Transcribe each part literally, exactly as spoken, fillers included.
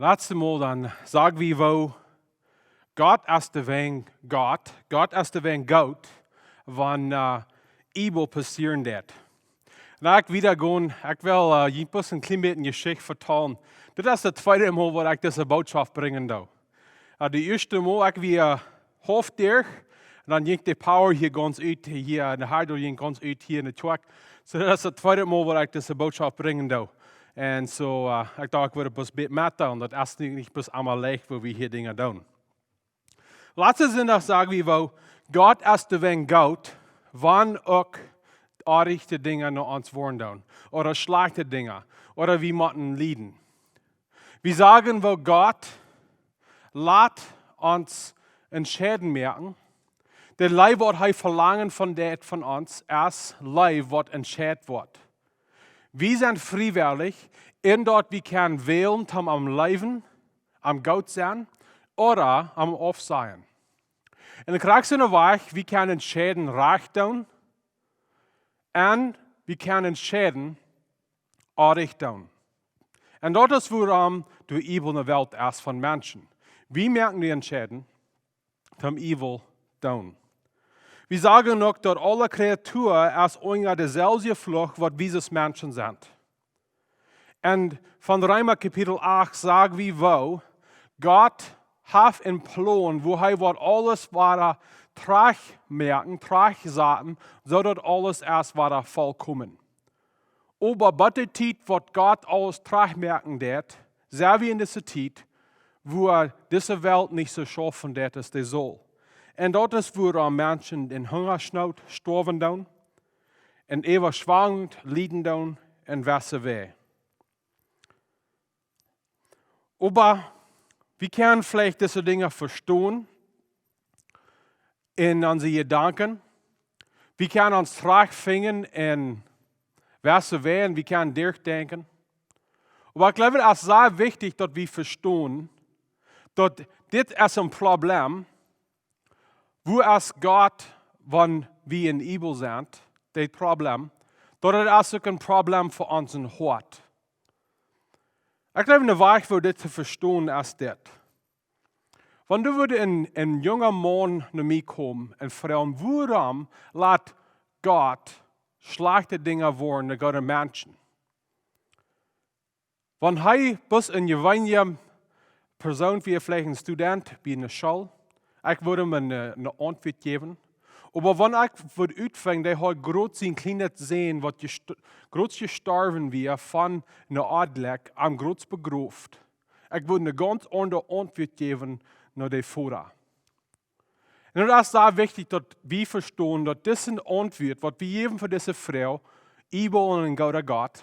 Latste Mol dan sag wie, woo Gott es de Wajch Gott, Gott es de Wajch goot, wan äh, evil passieren deit. Na, ekj wieda gonen, ekj well äh, junt bloos een kjlien bät Jeschicht vetalen. Dit es daut tweede Mol, waut ekj dise Bootschoft brinjen doo. Äh, daut ieeschte Mol, ekj wia äh, haulf doa, un dan jinkj de power hia gaunz ut, hia en de Heidel jinkj gaunz ut, hia en de Kjoakj. Soo, daut es daut tweede Mol, waut ekj dise Bootschoft brinjen doo. Un soo, äh, ekj docht, ekj wudd bloos een bät metdeelen, daut es nich, nich bloos aulemol leicht, woo wie hia Dinja doonen. Latste Sindach sag wie, woo Gott es de Wajch goot, wan uk oajje Dinja no ons woaren doonen, ooda schlajchte Dinja, ooda wie motten lieden. Wie sagen, woo Gott lat ons entscheiden moaken. De Leew, waut hee velangen von deit von ons, es Leew, waut entscheit woat. Wie sent friewellich, en daut wie kjennen wälen, om am leewen, am goot sennen, ooda am aufsajen. Un de krakjt soo Wajch, wie kjennen entscheiden rajcht doonen, un wie kjennen entscheiden oajch doonen. Un daut es wuarom doa evil en de Welt es von Menschen. Wie moaken de Entscheiden, om evil doonen. Wie sagen uk, daut aule Kreatua es unja deselwje Fluch, waut wie aus Menschen sent. Un von Reema Kapitel acht sag wie, woo Gott haft een Plon, woo hee woat aules wada trajchtmoaken, trajchtsaten, soo daut aules es wada volkomen. Oba bat de Tiet, waut Gott aules trajchtmoaken deit, sent wie en dise Tiet, wua dise Welt nich soo schaufen deit, aus dee saul. Un daut es, wuarom Menschen en Hungaschnoot stoawen doonen, un Äwaschwemmungen lieden doonen, un wesse Wäaj. Oba wie kjennen veleicht dise Dinja vestonen en onse Jedanken. Wie kjennen ons trajchtfinjen en wesse Wäaj, wie kjennen derchdenkjen. Oba ekj jleew, daut es sea wichtich, daut wie vestonen, daut dit es een Problem, woo es Gott, wan wie en evil sent, daut Problem, daut et es uk een Problem fa ons Hoat. Ekj jleew, een Wajch, woo dit to vestonen es dit. Wan doa wudd een, een junga Maun no mie komen un froagen, wuarom lat Gott schlajchte Dinja woaren no goode Menschen? Wan hee bloos een jeweenelja Persoon wia, veleicht een Student bie ne School, ekj wudd am een, een Auntwuat jäwen. Oba wan ekj wudd utfinjen, dee haud krakjt sien kjliena Sän, waut jest-, krakjt jestorwen wia von ne Odlekj, am krakjt begroft. Ekj wudd ne gaunz aundre Auntwuat jäwen no de Voda. Un daut es sea wichtich, daut wie vestonen, daut dise Auntwuat, waut wie jäwen fa dise Froag, evil un een gooda Gott,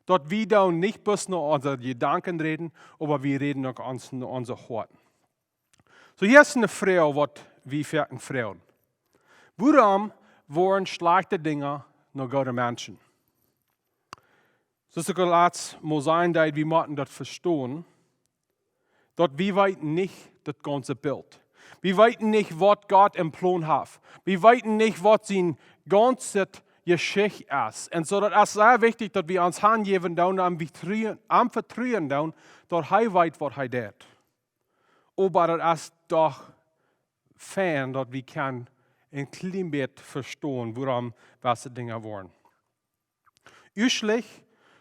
daut wie dan nich bloos no onse Jedanken räden, oba wie räden uk ons, no onse Hoaten. Soo, hia es ne Froag, waut wie foaken froagen. Wuarom woaren schlajchte Dinja no goode Menschen? Soo aus ekj latst mol säd, daut wie motten daut vestonen, daut wie weeten nich daut gaunze Bilt. Wie weeten nich, waut Gott em Plon haft. Wie weeten nich, waut sien gaunze Jeschicht es. Un soo, daut es sea wichtich, daut wie ons hanjäwen doonen, am vetruen, am vetruen doonen, daut hee weet, waut hee deit. Oba daut es doch fein, daut wie kjennen een kjlien bät vestonen, wuarom wesse Dinja woaren. Uaschlich,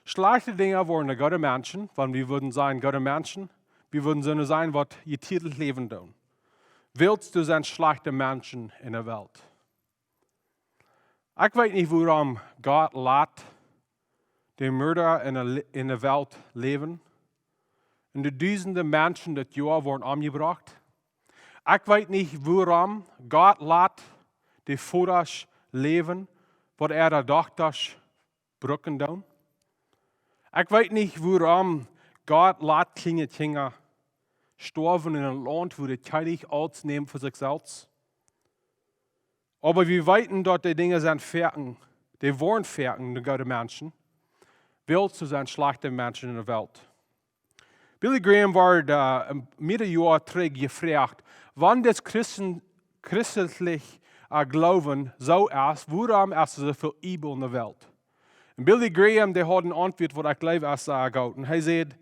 schlajchte Dinja woaren no goode Menschen, wan wie wudden sajen, goode Menschen, wie wudden soone sennen, waut jeteedlich läwen doonen. Wiels doa sent schlajchte Menschen en de Welt. Ekj weet nich, wuarom Gott lat de Mörda en de, en de Welt läwen. Un de dusende Menschen daut Joa woaren omjebrocht. Ekj weet nich, wuarom Gott lat de Vodasch läwen, waut äare Dochtasch brucken doonen. Ekj weet nich, wuarom Gott lat kjliene Kjinja stoawen en een Launt, wua de Kjennich aules nemt fa sikj selfst. Oba wie weeten, daut de Dinja sent foaken, dee woaren foaken no goode Menschen, wiels doa sent schlajchte Menschen en de Welt. Billy Graham wort äh, een, mearere Joa trigj jefroacht, wan daut Christen, christlich äh, Gloowen soo es, wuarom es doa soo väl evil en de Welt? Un Billy Graham, dee haud een Auntwuat, waut ekj jleew es sea goot. Un hee säd,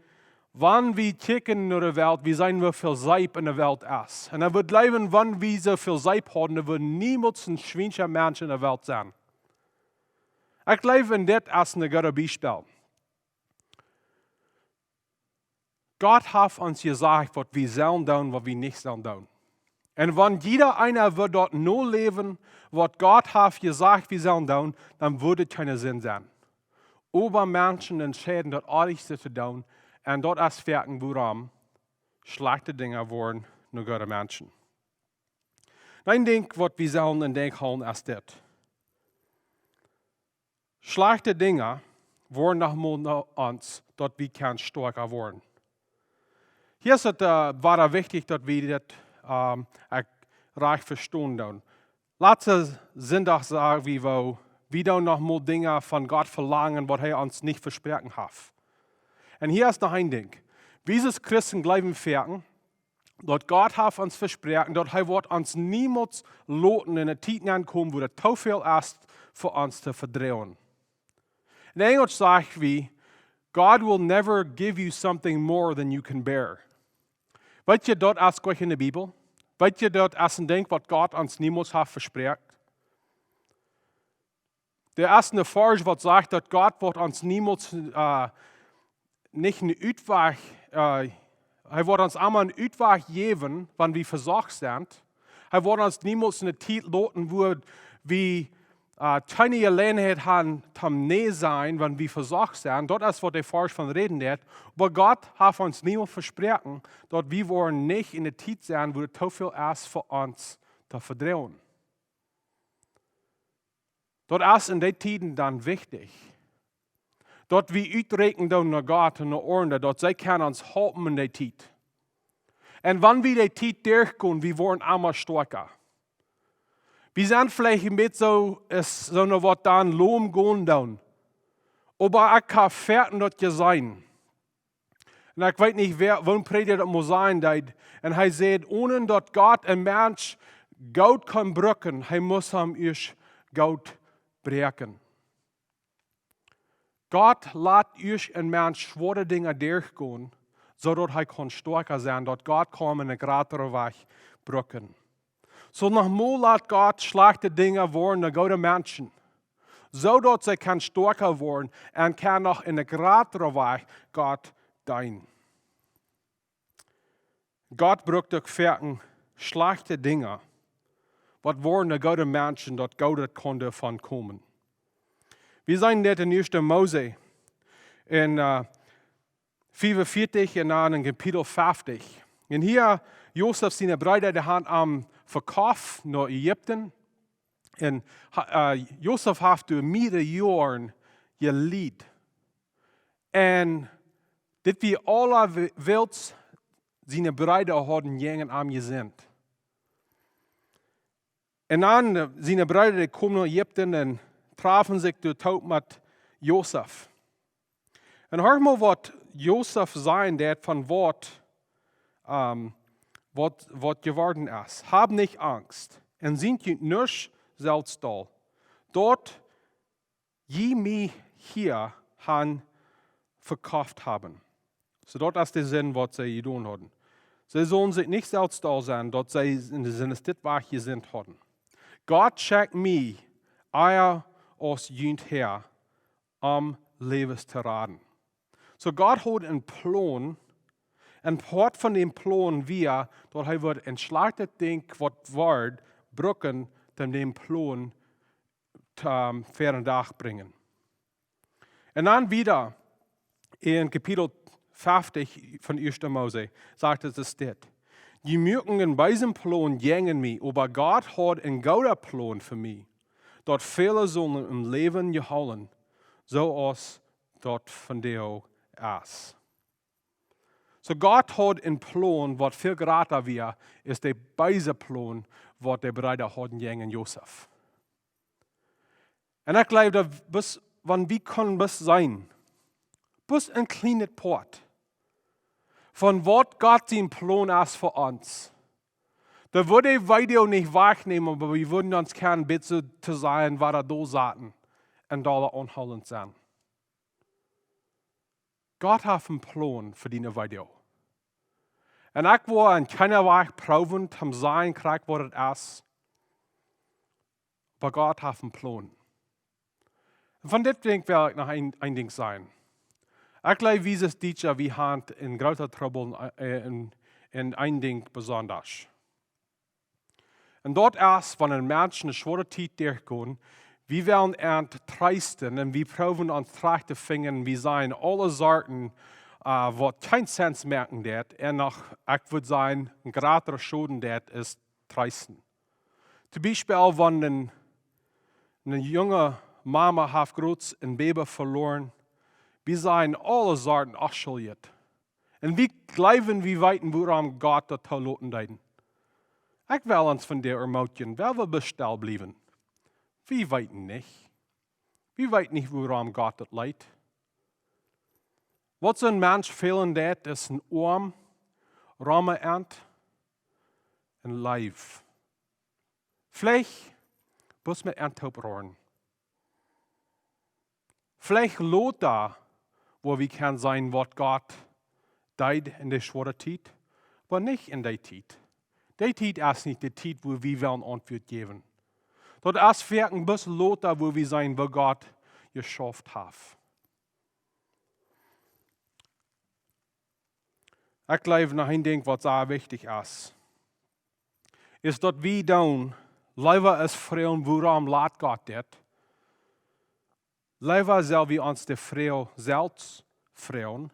Wan wie kjikjen no de Welt, wie seenen woo väl Seep en de Welt es. Un dan wudd jleewen, wan wie soo väl Seep hauden, dan wudd niemols een schwienscha Mensch en de Welt sennen. Ekj jleew, en dit es een goodet Biespel. Gott haft ons jesajcht, waut wie sellen doonen, waut wie nich sellen doonen. Un wan jieda eena wudd daut noläwen, waut Gott haft jesajcht, wie sellen doonen, dan wudd et kjeene Sind sennen. Oba Menschen entscheiden, daut Oajchte to doonen, un daut es foaken, wuarom schlajchte Dinja woaren no goode Menschen. Een Dinkj, waut wie sellen em Denkj hoolen, es dit. Schlajchte Dinja woaren noch mol no ons, daut wie kjennen stoakja woaren. Hia es et, äh, wada wichtich, daut wie dit, ähm, uk rajcht vestonen doonen. Latsten Sindach sag wie, woo wie doonen noch mol Dinja von Gott velangen, waut hee ons nich vesproaken haft. Un hia es noch een Dinkj. Wie aus Christen jleewen foaken, daut Gott haft ons vesproaken, daut hee woat ons niemols loten en eene Tiet nenkomen, wua daut too väl es fa ons to vedroagen. En Enjelsch saj wie, "God will never give you something more than you can bear." Weet jie, daut es nich en de Bibel. Weet jie, daut es een Dinkj, waut Gott ons niemols haft vesproaken. Doa es een Varsch, waut sajcht, daut Gott woat ons niemols, äh, nich een Utwajch, äh, hee woat ons emma een Utwajch jäwen, wan wie vesocht sent. Hee woat ons niemols en eene Tiet loten, wua wie, äh, kjeene Jeläajenheit haben toom nä sajen, wan wie vesocht sent. Daut es, waut de Varsch von räden deit. Oba Gott haft ons niemols vesproaken, daut wie woaren nich en eene Tiet sennen, wua et too väl es fa ons to vedroagen. Daut es en dee Tieden dan wichtich, daut wie uträakjen doonen no Gott un no aundre, daut see kjennen ons halpen en dee Tiet. Un wan wie dee Tiet derchgonen, wie woaren emma stoakja. Wie sent veleicht een bät soo, es soo noch waut dan lom gonen doonen. Oba ekj hab foaken daut jeseenen. Un ekj weet nich, wäa, woo een Prädja daut mol sajen deed. Un hee säd, onen daut Gott een Mensch goot kaun brucken, hee mott am ieescht goot bräakjen. Gott lat ieescht een Mensch schwoare Dinja derchgonen, soo daut hee kaun stoakja sennen, daut Gott kaun am en een jratren Wajch brucken. Soo noch mol lat Gott schlajchte Dinja woaren no goode Menschen, soo daut see kjennen stoakja woaren un kjennen noch en een jratren Wajch Gott deenen. Gott brukt uk foaken schlajchte Dinja, waut woaren no goode Menschen, daut Goodet kaun doavon komen. Wie seenen dit en ieeschte Mose en, äh, fiefunvieetich un dan en Kapitel feftich. Un hia, Josef siene Breeda, dee haben am vekoft no Ägipten. Un ha-, äh, Josef haft doa mearere Joaren jelieet. Un dit wia aula wi-, wiels siene Breeda hauden jäajen am jesindicht. Un dan, äh, siene Breeda, dee komen no Ägipten un trafen sikj doa toop met Josef. Un horch mol, waut Josef sajen deit von waut, ähm, waut, waut jeworden es. "Hab nich Angst un sie junt nuscht selfst doll. Daut jie mie hia han vekoft haben." Soo daut es de Sind, waut see jedonen hauden. See sullen sikj nich selfst doll sennen, daut see en de Sind es dit, waut jesindicht hauden. Gott schekjt mie ea aus junt häa, om Läwes to raden. Soo Gott haud een Plon, un Poat von däm Plon wia, daut hee wudd een schlajchtet Dinkj, waut wia, brucken, om dän Plon to, ähm, ver dän Dach brinjen. Un dan wieda en Kapitel feftich von ieeschte Mose sajcht et dit: "Jie muaken een beesen Plon jäajen mie, oba Gott haud een gooden Plon fa mie, daut väle sullen em Läwen jehoolen, soo aus daut vondoag es." Soo Gott haud een Plon, waut väl jrata wia aus de beese Plon, waut de Breeda hauden jäajen Josef. Un ekj jleew, daut bloos, wan wie kunnen bloos seenen, bloos een kjlienet Poat von waut Gott sien Plon es fa ons, dan wudd daut Video nich wajchnämen, oba wie wudden ons kjennen een bät soo to sajen, wada doa saten un doa aunhoolent sennen. Gott haft een Plon fa diene Video. Un ekj woa en kjeenen Wajch proowen toom sajen krakjt waut et es. Oba Gott haft een Plon. Un von dit Dinkj well ekj noch een, een Dinkj sajen. Ekj jleew, wie aus Dietsche, wie haben een grooten Trubbel en, en, en een Dinkj besonda. Un daut es, wan een Mensch eene schwoare Tiet derchkjemt, wie wellen an treesten un wie proowen ons trajcht to finjen, wie sajen aule Sorten, äh, waut kjeen Sense moaken deit, un noch, ekj wudd sajen, een jratra Schoden deit, es treesten. Toom Biespel, wan een, eene junge Mama haft jrod een Baby veloaren, wie sajen aule Sorten, ach, schuljet. Un wie jleewen, wie weeten, wuarom Gott daut toloten deed. Ekj well ons von dee ermutigen, well wie bestell bliewen. Wie weeten nich. Wie weeten nich, wuarom Gott daut leet. Waut soon Mensch fälen deit, es een Oam, Rome Ent, een Leew. Veleicht, bloos met Ent toop roaren. Veleicht lota, wua wie kjennen seenen, waut Gott deed en de schwoare Tiet, oba nich en dee Tiet. Dee Tiet es nich de Tiet, wua wie wellen Auntwuat jäwen. Daut es werkjlich bloos lota, wua wie seenen, wua Gott jeschauft haft. Ekj jleew, noch een Dinkj, waut sea wichtich es, es daut wie dan leewa es froagen, wuarom lat Gott dit? Leewa sell wie ons de Froag selfst froagen,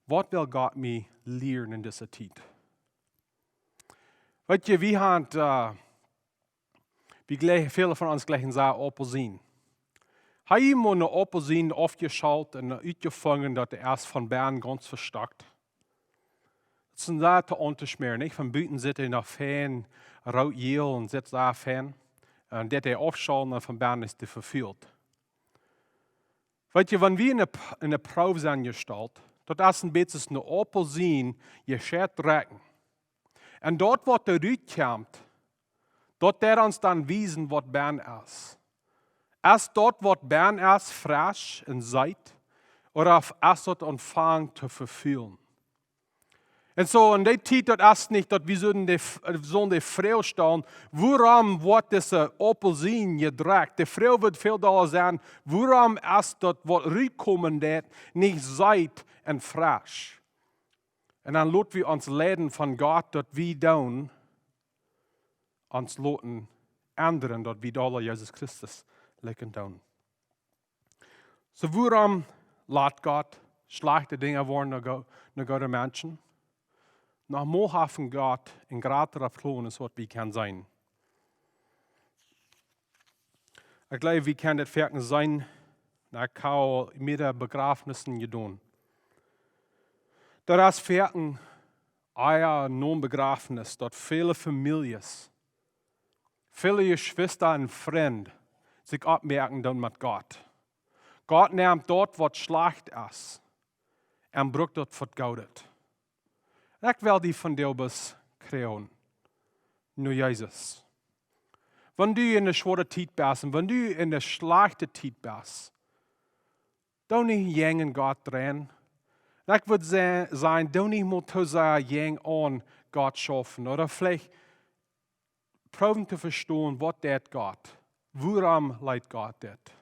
waut well Gott mie lieren en dise Tiet? Weet jie, wie haben, äh, wie jlikj-, väle von ons jlikjen sea Aupelsien. Hast du mol eene Aupelsien aufjeschält un utjefungen, daut dee es von bennen gaunz vestockt? Daut es een sea to auntoschmäaren, nich? Von buten sitt dee noch fein, root-jäl un sitt sea fein. Un daut dee aufschälen un von bennen es dee vefult. Weet jie, wan wie en eene P-, en eene Proow sent jestalt, daut es een bät aus eene Aupelsien, jie scheit drekjen. Un daut, waut doa rutkjemt, daut deit ons dan wiesen, waut bennen es. Es daut, waut bennen es, fresch un seet, ooda es daut aunfangen to vefulen? Un soo, en dee Tiet, daut es nich, daut wie sellen de F-, sellen de Froag stalen, wuarom woat dise Aupelsien jedrekjt? De Froag woat väl dolla sennen, wuarom es daut, waut rutkomen deit, nich seet un fresch? Un dan lot wie ons leiden von Gott, daut wie dan ons loten endren, daut wie dolla Jesus Christus likjen doonen. Soo, wuarom lat Gott schlajchte Dinja woaren no go-, no goode Menschen? Noch mol haft Gott een jratra Plon aus waut wie kjennen seenen. Ekj jleew, wie kjennen dit foaken seenen, nu, ekj hab mea Bejrafnisse jedonen. Daut es foaken ea no een Bejrafnis, daut väle Famieljes, väle Jeschwista un Frind sikj oppmoaken doonen met Gott. Gott nemt daut, waut schlajcht es, un brukt daut fa Goodet. Ekj well die vondoag befrieen no Jesus. Wan du en eene schwoare Tiet best un wan du en eene schlajchte Tiet best, doo nich jäajen Gott räden. Un ekj wudd sa-, sajen, doo nich mol too sea jäajen aun Gott schaufen. Ooda veleicht proowen to vestonen, waut deit Gott? Wuarom lat Gott dit?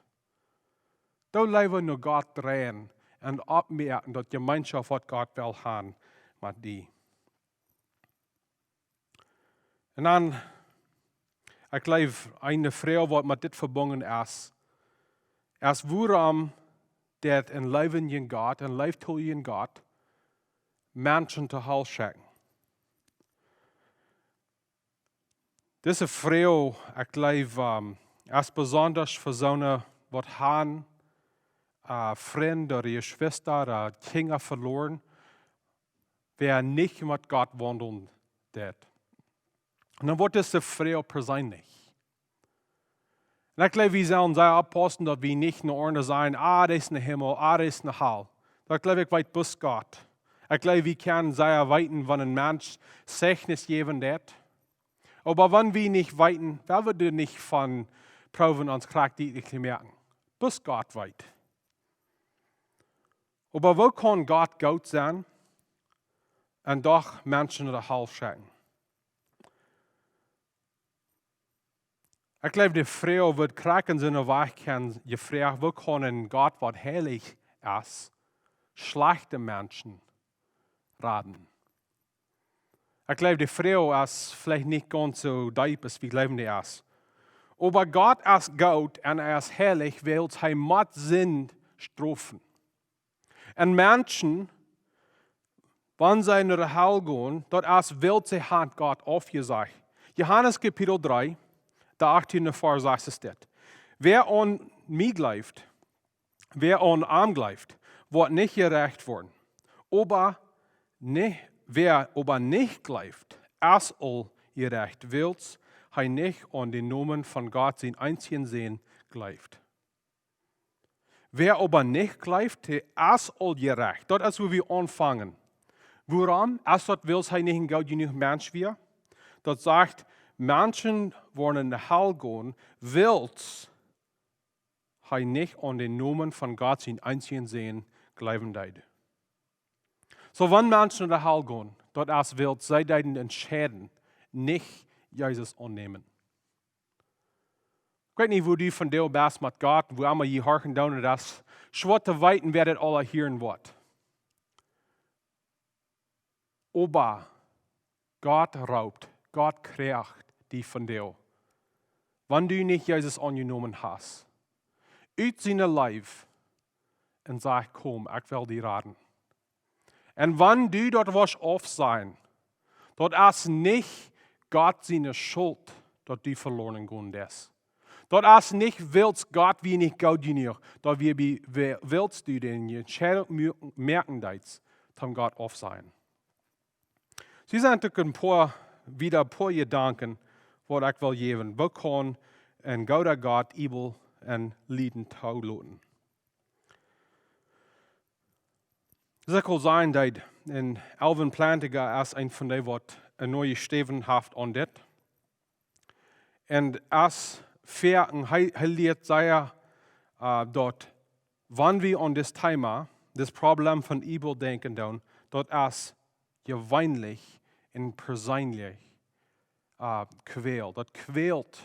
Doo leewa no Gott räden un oppmoaken, daut Jemeenschoft, waut Gott well haben met die. Un dan, ekj jleew, eene Froag, waut met dit vebungen es, es, wuarom deit een läwendja Gott, een leeftolja Gott, Menschen to Hal schekjen? Dise Froag, ekj jleew, ähm, es besonda fa soone, waut haben, äh, Frind ooda Jeschwista ooda Kjinja veloaren, wäa nich met Gott waundlen deit. Un dan woat dise Froag perseenlich. Un ekj jleew, wie sellen sea oppaussen, daut wie nich no aundre sajen, ah, daut es een Himmel, ah, daut es een Hal. Daut jleew ekj weet bloos Gott. Ekj jleew, wie kjennen sea weeten, wan een Mensch Zeichnis jäwen deit. Oba wan wie nich weeten, woa wie doa nich von proowen ons krakjt dietlich to moaken. Bloos Gott weet. Oba woo kaun Gott goot sennen un doch Menschen no de Hal schekjen? Ekj jleew, de Froag woat krakjt en soone Wajch kjennen jefroacht: Woo kaun een Gott, waut heilich es, schlajchte Menschen raden? Ekj jleew, de Froag es veleicht nich gaunz soo deep aus wie jleewen, dee es. Oba Gott es goot un hee es heilich, wiels hee mott Sind strofen. Un Menschen, wan see no de Hal gonen, daut es, wiels see haben Gott aufjesajcht. Johanes Kapitel dree, de achttieende Varsch sajcht es dit: Wäa aun mie jleeft, wäa aun am jleeft, woat nich jerecht woaren. Oba nich, wäa oba nich jleeft, es aul jerecht, wiels hee nich aun dän Nomen von Gott sienen eensjen Sän jleeft. Wäa oba nich jleeft, dee es aul jerecht. Daut es, wua wie aunfangen. Wuarom? Es daut, wiels hee nich een goot jenuach Mensch wia? Daut sajcht, Menschen woaren no de Hal gonen, wiels hee nich aun dän Nomen von Gott sienen eensjen Sän jleewen deed. Soo, wan Menschen no de Hal gonen, daut es, wiels see deeden entscheiden, nich Jesus aunnämen. Ekj weet nich, woo du vondoag best met Gott, woo emma jie horchen doonen, daut es schwoa to weeten, wäa dit aula hieren woat. Oba Gott roopt, Gott kjricht die vondoag, wan du nich Jesus aunjenomen hast, ut siene Leew, un sajcht: Komm, ekj well die raden. Un wan du daut woascht aufsajen, daut es nich Gott siene Schult, daut du veloaren gonen deist. Daut es nich, wiels Gott wia nich goot jenuach, daut wia, wie, wie, wiels du dän Entscheidunk mu-, moaken deetst, toom Gott aufsajen. Soo sent uk een poa, wada een poa Jedanken, waut ekj well jäwen. Woo kaun een gooda Gott Übel un Lieden toloten? Soo ekj well sajen, daut een Alvin Plantinga es een von dee, waut een Nomen jeschräwen haft aun dit. Un aus Fäa, un hee, hee lieet sea, äh, daut, wan wie aun dit Thema, dit Problem von Übel denkjen doonen, daut es jeweenlich un perseenlich, äh, Kwäl. Daut kwält,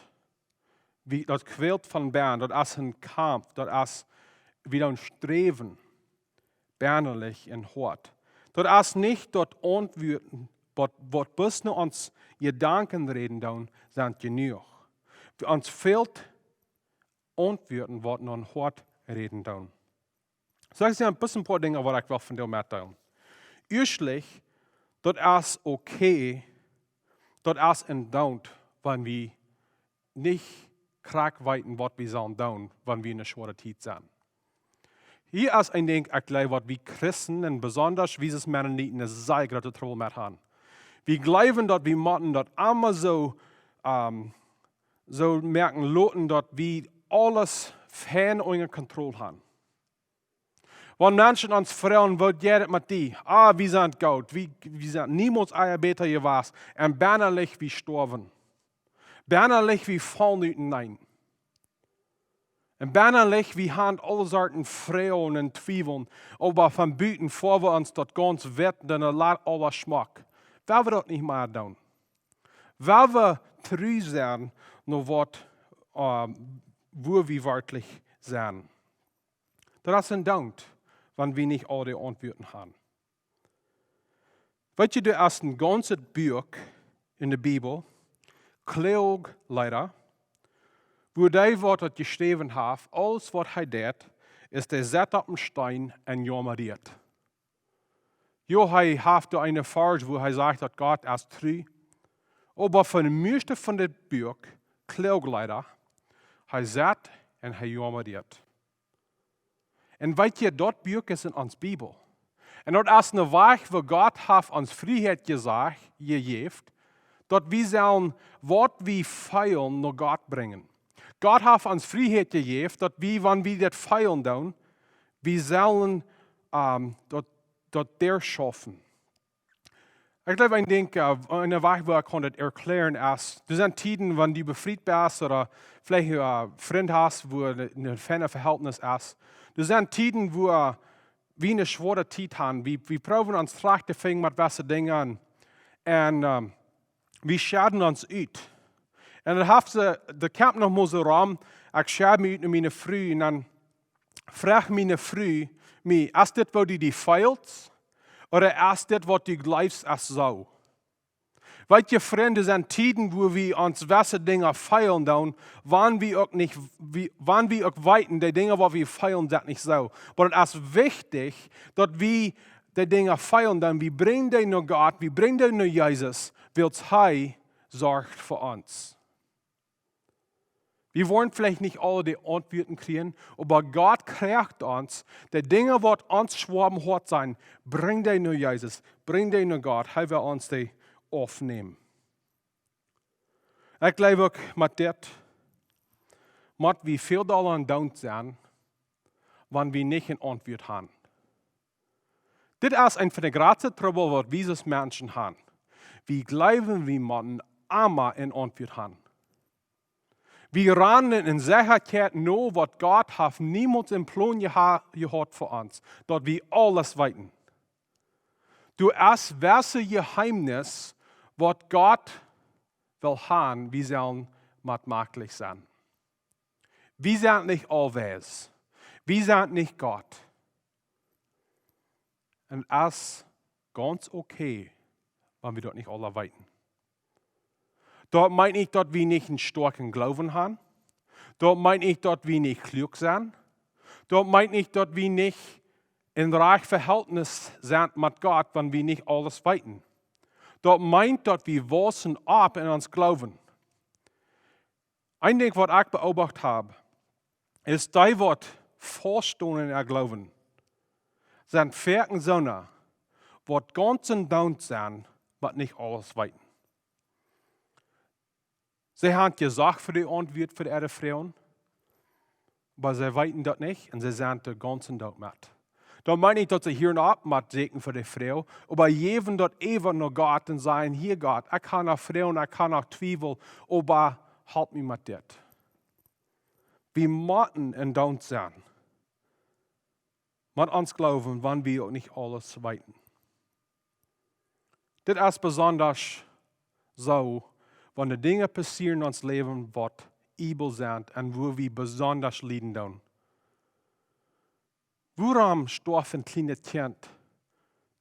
wie, daut kwält von bennen, daut es een Kaumf, daut es wada een Sträwen, bennalich un hoat. Daut es nich daut Auntwuat, waut, waut bloos no ons Jedanken räden doonen, sent jenuach. Ons fält Auntwuaten, waut no ons Hoat räden doonen. Soo, ekj sie een bät een poa Dinja, waut ekj well vondoag metdeelen. Ieeschtlich, daut es okay, daut es endoont, wan wie nich krakjt weeten, waut wie sellen doonen, wan wie en eene schwoare Tiet sent. Hia es een Dinkj, ekj jleew, waut wie Christen un besonda wie aus Mennoniten een sea grooten Trubbel met haben. Wie jleewen, daut wie motten daut emma soo, ähm, soo moaken loten, daut wie aules fein unja Kontroll haben. Wan Menschen ons froagen: Woo jeit et met die? Ah, wie sent goot. Wie, wie sent niemols ea bäta jewast. Un bennalich wie stoawen. Bennalich wie faulen uteneen. Un bennalich wie haben aule Sorten Froagen un Twiewel. Oba von buten, ea wie ons daut gaunz weeten, dan lat aules schmock. Well wie daut nich mea doonen? Well wie tru sennen no waut, äh, woo wie werkjlich sent? Daut es endoont, wan wie nich aul de Auntwuaten haben. Weet jie, doa es een gaunzet Buak en de Bibel, Kloagleeda, wua dee, waut daut jeschräwen haft, aules waut hee deit, es, dee sett opp een Steen un jaumadiet. Jo, hee haft doa een Varsch, wua hee sajcht, daut Gott es tru. Oba fa de mieeschte von dit Buak, Kloagleeda, hee sett un hee jaumadiet. Un weet jie, daut Buak es en ons Bibel. Un daut es een Wajch, wua Gott haft ons Frieheit jesajcht, jejäft, daut wie sellen waut wie feelen no Gott brinjen. Gott haft ons Frieheit jejäft, daut wie, wan wie daut feelen doonen, wie sellen, ähm, daut, daut derchschaufen. Ekj jleew, een Dinkj, äh, een Wajch, woo ekj kaun daut erkjlären, es, doa sent Tieden, wan du befriet best ooda veleicht, äh, Frind hast, wua een, een fein Vehältnis es. Doa sent Tieden, wua wie eene schwoare Tiet haben. Wie, wie proowen ons trajcht to finjen met waut fa Dinja. Un, un, ähm, wie schäden ons ut. Un dan haft see, de Kamp noch mol soo rom, ekj schäd mie ut no miene Fru. Un dan froagt miene Fru mie: "Es dit waut du die feelst? Ooda es dit waut du jleefst es soo?" Weet jie, Frind, doa sent Tieden, wua wie ons waut fa Dinja feelen doonen, wan wie uk nich, wie, wan wie uk weeten, de Dinja waut wie feelen, sent nich soo. Oba daut es wichtich, daut wie de Dinja feelen doonen, wie brinjen dee no Gott, wie brinjen dee no Jesus, wiels hee sorcht fa ons. Wie woaren veleicht nich aule de Auntwuaten kjrieen, oba Gott kjricht ons, de Dinja waut ons schwoa em Hoat sent, brinj dee no Jesus, brinj dee no Gott, hee well ons dee aufnämen. Ekj jleew uk met dit, mott wie väl dolla en Doont sennen, wan wie nich eene Auntwuat haben. Dit es eent von de jratste Trubbel waut wie aus Menschen haben. Wie jleewen, wie motten emma eene Auntwuat haben. Wie rannen en Sechaheit no, waut Gott haft niemols em Plon jeha-, jehaut fa ons, daut wie aules weeten. Doa es waut fa Jeheemnis, waut Gott well haben, wie sellen met maklich sennen. Wie sent nich aulweis. Wie sent nich Gott. Un es gaunz okay, wan wie daut nich aula weeten. Daut meent nich, daut wie nich eenen stoakjen Gloowen haben. Daut meent nich, daut wie nich kluak sent. Daut meent nich, daut wie nich en rajcht Vehältnis sent met Gott, wan wie nich aules weeten. Daut meent, daut wie wausen opp en ons Gloowen. Een Dinkj, waut ekj beoobacht hab, es, dee waut faust stonen en äa Gloowen, sent foaken soone, waut gaunz en Doont sent, waut nich aules weeten. See haben jesocht fa de Auntwuat fa äare Froagen, oba see weeten daut nich un see sent doa gaunz en Doont met. Daut meent nich, daut see hieren opp met sieekjen fa de Froag, oba jäwen daut äwa no Gott un sajen: "Hia Gott, ekj hab noch Froagen, ekj hab noch Twiewel, oba halp mie met dit." Wie motten en Doont sennen met ons Gloowen, wan wie uk nich aules weeten. Dit es besonda soo, wan de Dinja passieren en ons Läwen, waut übel sent un wua wie besonda lieden doonen. Wuarom storf een kjlienet Kjint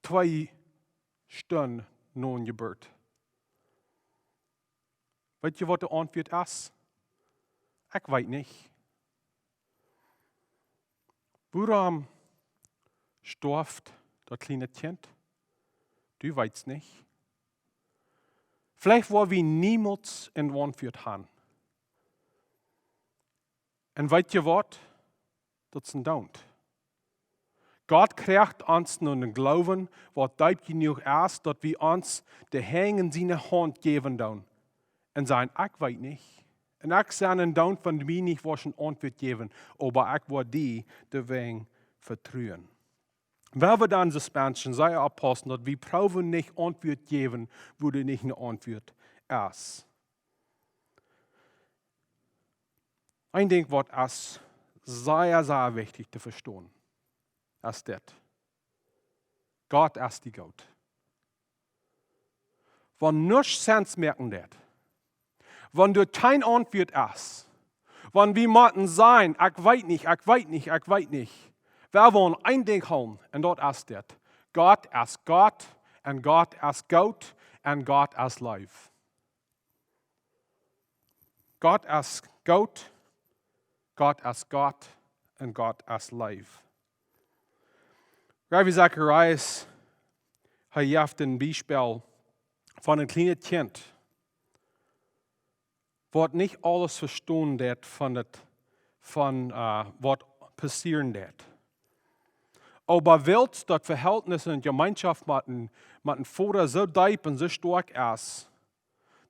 twee Stunden no de Jeburt? Weet jie, waut de Auntwuat es? Ekj weet nich. Wuarom storf daut kjliene Kjint? Du weetst nich. Veleicht woa wie niemols eene Auntwuat haben. Un weet jie waut? Daut es en Doont. Gott kjricht ons no eenen Gloowen, waut deep jenuach es, daut wie ons de Henj en siene Haunt jäwen doonen. Un sajen: "Ekj weet nich. Un ekj sie en Doont, wan du mie nich woascht eene Auntwuat jäwen, oba ekj woa die doawäajen vetruen." Well wie dan soo Menschen sea oppaussen, daut wie proowen nich Auntwuat jäwen, wua doa nich eene Auntwuat es. Een Dinkj, waut es sea, sea wichtich to vestonen, es dit: Gott es dee Gott. Wan nuscht Sense moaken deit, wan doa kjeen Auntwuat es, wan wie motten sajen: "Ekj weet nich, ekj weet nich, ekj weet nich", well wie aun een Dinkj hoolen, un daut es dit: Gott es Gott, un Gott es goot, un Gott es leew. Gott es goot, Gott es Gott, un Gott es leew. Ravi Zacharias, hee jeft een Biespel von een kjlienet Kjint, waut nich aules vestonen deit von daut, von, äh, waut passieren deit. Oba wiels daut Vehältnis un Jemeenschoft met een, met een Voda soo deep un soo stoakj es,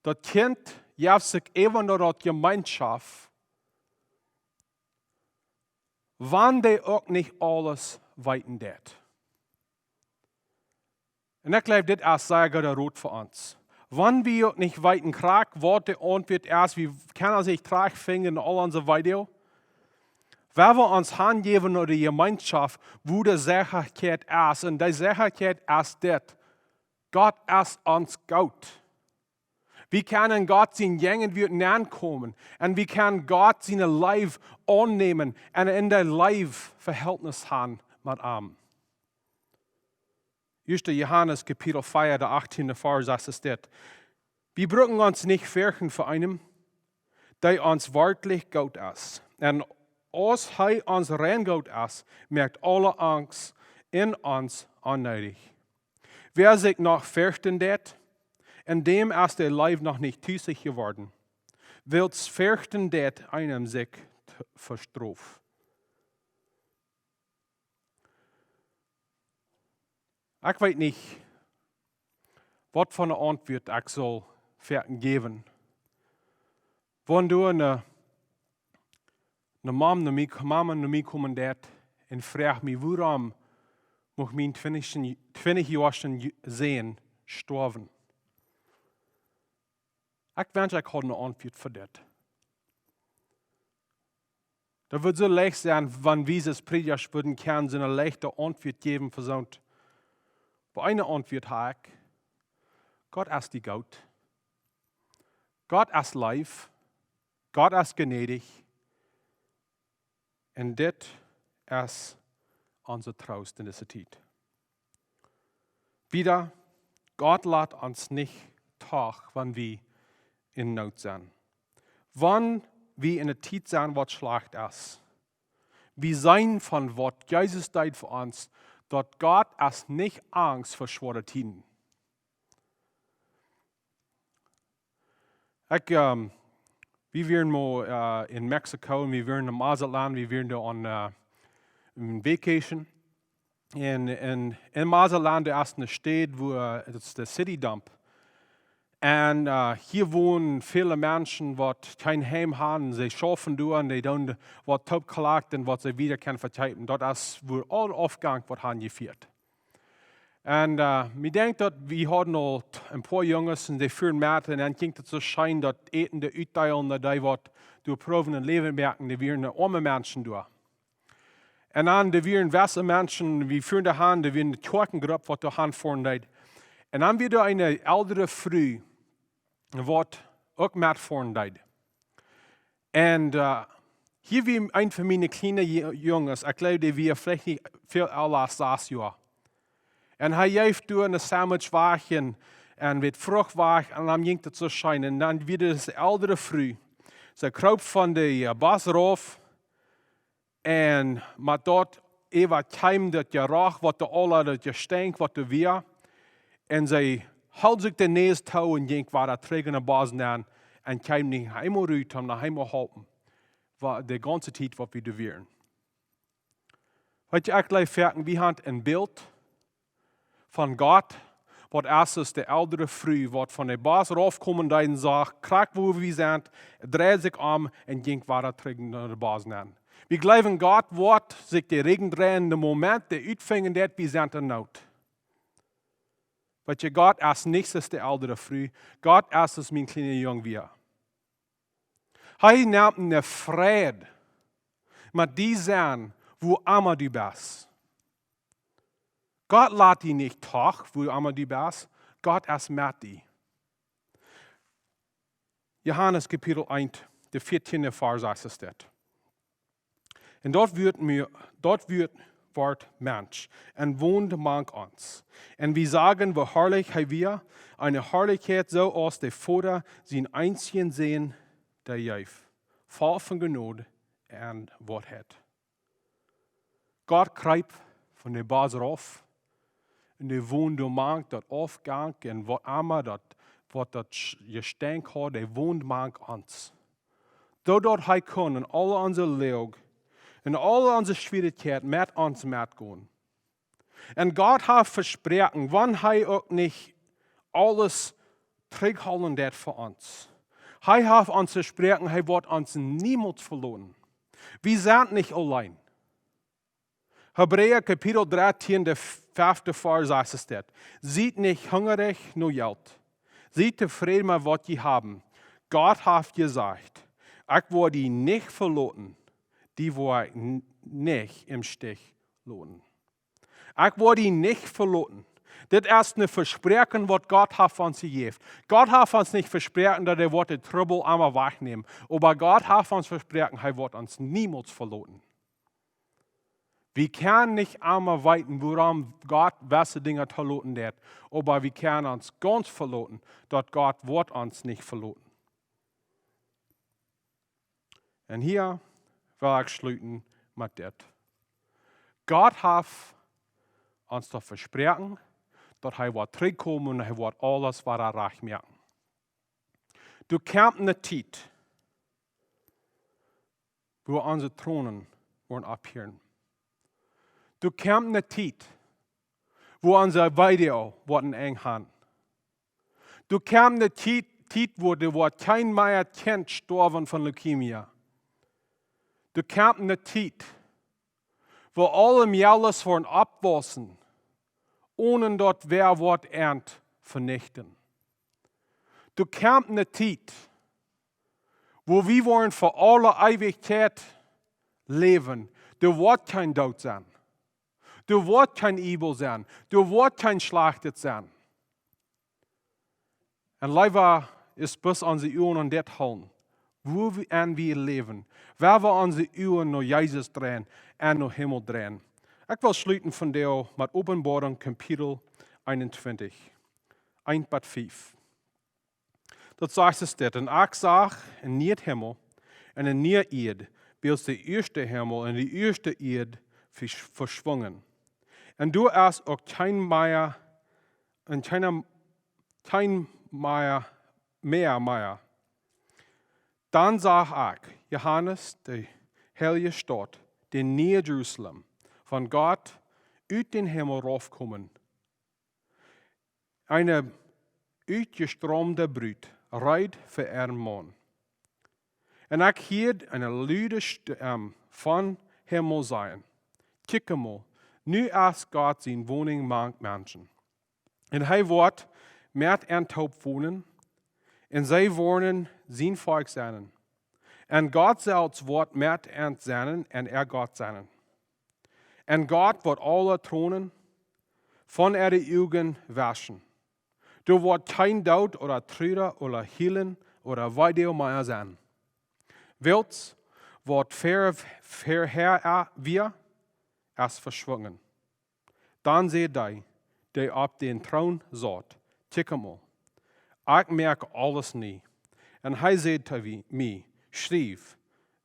daut Kjint jeft sikj äwa no daut Jemeenschoft, wan dee uk nich aules weeten deit. Un ekj jleew, dit es sea gooda Rot fa ons. Wan wie uk nich weeten krakjt, waut de Auntwuat es, wie kjennen ons nich trajchtfinjen en aul onse Video. Wan wie ons hanjäwen no de Jemeenschoft, wua de Sechaheit es, un de Sechaheit es dit: Gott es ons goot. Wie kjennen Gott sien Jäajenwuat nenkomen un wie kjennen Gott siene Leew aunnämen un en de Leew Vehältnis han met am. Ieeschte Johanes Kapitel vea, de achttiende Varsch, sajcht dit: Wie brucken ons nich ferchten fa eenem, dee ons werkjlich goot es. Un aus hee ons rein goot es, moakt aule Angst en ons onneedich. Wäa sikj noch ferchten deit, en däm es de Leew noch nich tusich jeworden, wiels Ferchten deit eenem sikj t-, vestrof. Ekj weet nich, waut fa eene Auntwuat ekj saul fa jäwen. Wan doa eene, eene Mam no mie, Mama no mie komen deit un froagt mie, wuarom must mien twintich, twintich Joa Sän stoawen? Ekj wensch, ekj haud eene Auntwuat fa dit. Daut wudd soo leicht sennen, wan wie aus Prädja wudden kjennen soone leichte Auntwuat jäwen fa soont. Oba eene Auntwuat hab ekj. Gott es die goot. Gott es leew. Gott es jnädich. Un dit es onse Troost en dise Tiet. Wieda, Gott lat ons nich too, wan wie en Noot sent. Wan wie en eene Tiet sent, waut schlajcht es. Wie seenen von waut Jesus deed fa ons, daut Gott es nich angst fa schwoare Tieden. Ekj, ehm, wie wieren mol, eh, en Mexiko un wie wieren em Mazatlan, wie wieren doa aun, eh, eene Vacation. Un, un en Mazatlan, doa es eene Staut, wua, eh, daut es de City Dump. Un, eh, hia wonen väle Menschen, waut kjeen Heim haben, see schaufen doa un dee doonen waut toopkollekten un waut see wieda kjennen vekjeepen. Daut es, wua aul Aufgank woat hanjefieet. Un, eh, ekj denkj daut wie hauden aul t-, een poa Junges un dee fuaren met un dan jinkj daut soo scheen daut Äten doa utdeelen, daut dee waut doa proowen een Läwen moaken, dee wieren oame Menschen doa. Un dan, doa wieren wesse Menschen, wie fuaren doa han, doa wia eene Kjoakjengrupp waut doa han foaren deed. Un dan wia doa eene eldre Fru, waut uk met foaren deed. Un, eh, hia wia een von miene kjliene Ju-, Junges, ekj jleew, dee wia veleicht nich väl ella aus sas Joa. Un hee jeef doa een Sandwich wajch un, un waut Frucht wajch un dan jinkj daut soo scheen. Un dan wia doa dise eldre Fru. See kroop von de, eh, Bus rauf, un met daut äwa kjeem daut Jeroch, waut doa aula, daut Jestenkj, waut doa wia. Un see hilt sikj de Näs too un jinkj wada trigj en de Bus nenn un kjeem nich eemol rut, om noch eemol halpen. Wia de gaunze Tiet, waut wie doa wieren. Weetst, ekj jleew foaken, wie haben een Bilt von Gott, waut es aus de eldre Fru, waut von de Bus raufkomen deed un sach, krakjt wua wie sent, dreid sikj om un jinkj wada trigj no de Bus nenn. Wie jleewen, Gott woat sikj de Rigjen dreien, de Moment, dee utfinjen deit, wie sent en Noot. Weetst, Gott es nich aus de eldre Fru, Gott es aus mien kjliena Jung wia. Hee nemt eene Freid met die sennen, wua emma du best. Gott lat die nich too, wua emma du best. Gott es met die. Johanes Kapitel eent, de vieetieende Varsch sajcht dit. Un daut Wuat mea, daut Wuat wort Mensch un wond mank ons. Un wie sagen, woo harlich hee wia, eene Harlichkjeit soo aus de Voda sienen eensjen Sän dee jeef, voll von Jnod un Woarheit. Gott kroop von de Bus rauf un hee wond mank daut Aufgank un waut emma daut, waut daut Sch-, Jestenkj haud, hee wond mank ons. Soo daut hee kunn en aul onse Loag, en aul onse Schwierichkjeit met ons metgonen. Un Gott haft vesproaken, wan hee uk nich aules trigjhoolen deit fa ons. Hee haft ons vesproaken, hee woat ons niemols veloten. Wie sent nich auleen. Hebräa Kapitel dartieen, de fefte Varsch sajcht dit: Siet nich hungrich no Jelt. Siet tofräd met waut jie haben. Gott haft jesajcht: Ekj woa die nich veloten, die woa ekj n-, nich em Stich loten. Ekj woa die nich veloten. Dit es een Vespräakjen, waut Gott haft ons jejäft. Gott haft ons nich vesproaken, daut hee woat dän Trubbel emma wajchnämen. Oba Gott haft ons vesproaken, hee woat ons niemols veloten. Wie kjennen nich emma weeten, wuarom Gott jewesse Dinja toloten deit, oba wie kjennen ons gaunz veloten, daut Gott woat ons nich veloten. Un hia well ekj schluten met dit. Gott haft ons daut vesproaken, daut hee woat trigjkomen un hee woat aules wada rajcht moaken. Doa kjemt ne Tiet, wua onse Tronen woaren opphieren. Doa kjemt ne Tiet, wua onse Weedoag woat een Enj han. Doa kjemt ne Tiet, Tiet, wua doa woat kjeen mea Kjint stoawen von Leukemie. Doa kjemt ne Tiet, wua aule Mejales woaren oppwausen, onen daut wäa woat an venichten. Doa kjemt ne Tiet, wua wie woaren fa aule Eewichkjeit läwen. Doa woat kjeen Doot sennen. Doa woat kjeen Evil sennen. Doa woat kjeen Schlajchtet sennen. Un leewa es bloos onse Uagen aun dit hoolen, wua wie, aun wie läwen, wua wie onse Uagen no Jesus dreien un no Himmel dreien. Ekj well schluten vondoag met Openboarunk Kapitel eenuntwintich, eent bat fief. Daut sajcht es dit: Un ekj sach een nieen Himmel un eene niee Ieed, wiels de ieeschte Himmel un de ieeschte Ieed vesch-, veschwungen. Un doa es uk kjeen Mea, un kjeen, kjeen Mea, Mea, Mea. Dan sach ekj, Johanes, de heilje Staut, de niee Jerusalem, von Gott ut dän Himmel raufkomen, eene utjestroomde Brut, reed fa äaren Maun. Un ekj hieed eene lude Stemm vom Himmel sajen: Kjikj mol, nu es Gott siene Wonunk mank Menschen. Un hee woat met an toop wonen, un see woaren sien Volkj sennen. Un Gott selfst woat met an sennen un äa Gott sennen. Un Gott woat aule Tronen von äare Uagen wauschen. Doa woat kjeen Doot ooda Truaren ooda Hielen ooda Weedoag mea sennen. Wiels waut ver-, verhäa wia, es veschwungen. Dan säd dee, dee opp dän Troon saut: Kjikj mol, ekj moak aules nie. Un hee säd to wie-, mie: Schriew,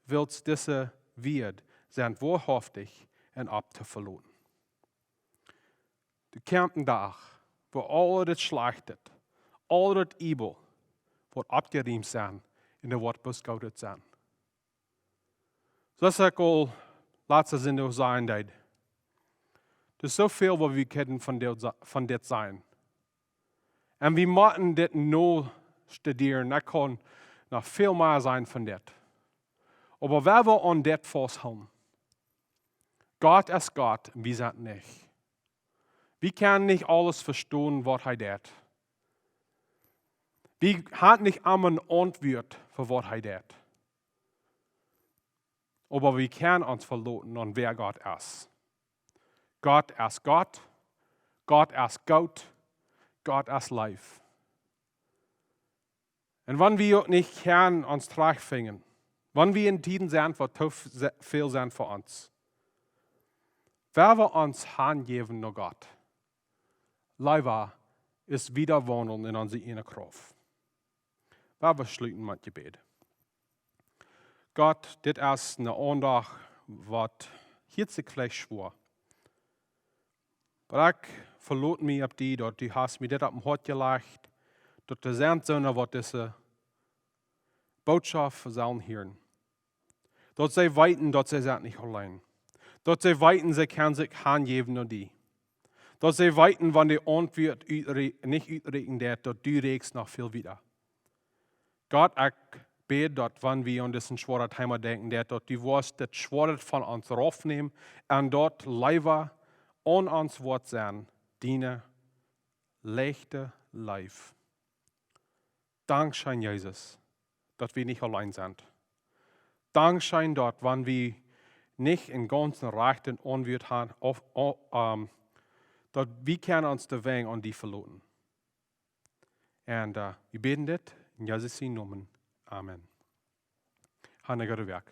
wiels dise Wieed sent woahaftich un opp to veloten. Doa kjemt een Dach, wua aul daut Schlajchte, aul daut Evil woat oppjeriemt sennen un doa woat bloos Goodet sennen. Soo aus ekj aul latste Sindach sajen deed, doa es soo väl waut wie kjennen von dit sa-, von dit sajen. Un wie motten dit noch studieren. Ekj kaun noch väl mea sajen von dit. Oba wie wellen aun dit fausthoolen. Gott es Gott un wie sent nich. Wie kjennen nich aules vestonen, waut hee deit. Wie haben nich emma eene Auntwuat fa waut hee deit. Oba wie kjennen ons veloten aun wäa Gott es. Gott es Gott. Gott es goot. Gott es leef. Un wan wie uk nich kjennen ons trajchtfinjen, wan wie en Tieden sent, waut too ve-, väl sent fa ons, woa wie ons hanjäwen no Gott. Leewa es wieda waundlen en onse ieejne Krauft. Woa wie schluten met Jebäd. Gott, dit es eene Aundacht, waut hieet sikj veleicht schwoa. Oba ekj veloot mie opp die, daut du hast mie dit opp daut Hoat jelajcht, daut doa sent soone, waut dise Bootschoft sellen hieren. Daut see weeten, daut see sent nich auleen. Daut see weeten, see kjennen sikj hanjäwen no die. Daut see weeten, wan de Auntwuat utre-, nich utrieekjen deit, daut du räakjst noch väl wieda. Gott, ekj bäd, daut wan wie aun dise schwoare Thema denkjen, daut, daut du woascht daut Schwoare von ons raufnämen un daut leewa aun ons woat sennen, diene leichte Leew. Dankscheen, Jesus, daut wie nich auleen sent. Dankscheen, daut wan wie nich en gaunzen rajchten Aunwuat han, auf, au- ähm, daut wie kjennen ons de Wenj aun die veloten. Un äh, wie bäden dit en Jesus sienen Nomen. Amen. Ha eene goode Wäakj.